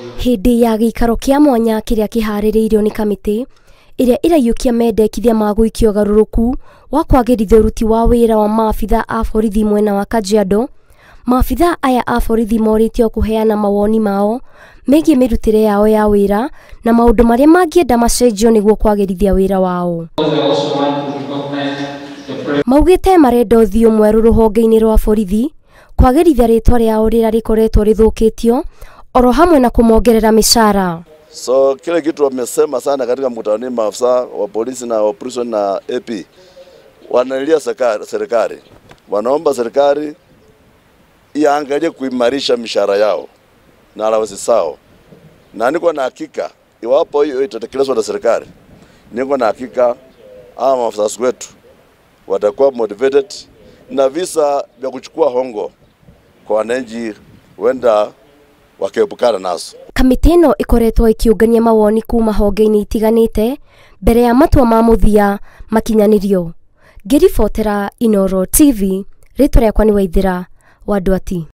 Hĩndĩ ya gĩikaro kĩa mwanya kĩrĩa kĩharĩrĩirio nĩ kamĩtĩ ĩrĩa ĩraiyũkia mendekithia ma gũikio ũgarũrũku wa kwagĩrithia ũruti wa wĩra wa maabitha a borithi mwena wa Kajiado, maabitha aya a borithi morĩtio kũheana mawoni mao megiĩ mĩrutĩre yao ya wĩra na maũndũ marĩa mangĩenda macenjio nĩguo kwagĩrithia wĩra wao. Maugĩte marenda ũthiũ mwerũ rũhonge-inĩ rwa borithi, kwagĩrithia rĩtwa rĩao rĩrĩa rĩkoretwo rĩthũkĩtio oro hamwe na kũmongerera mĩcara. So kile kitu wamesema sana katika mkutano ni maafisa wa polisi na operation na AP wanalilia serikali, wanaomba serikali iangalie kuimarisha mishahara yao na allowance zao, na niko na hakika iwapo hiyo itatekelezwa na serikali, niko na hakika hawa maafisa wetu watakuwa motivated na visa vya kuchukua hongo kwa wananchi wenda wakeepukana nazo. Kamĩtĩ ĩno ĩkoretwo ĩkĩũngania mawoni kuma honge-inĩ itiganĩte mbere ya matua ma mũthia makinyanĩrio. Ngĩribotera Inooro TV, rĩtwa rĩakwa nĩ Waithĩra wa Ndwati.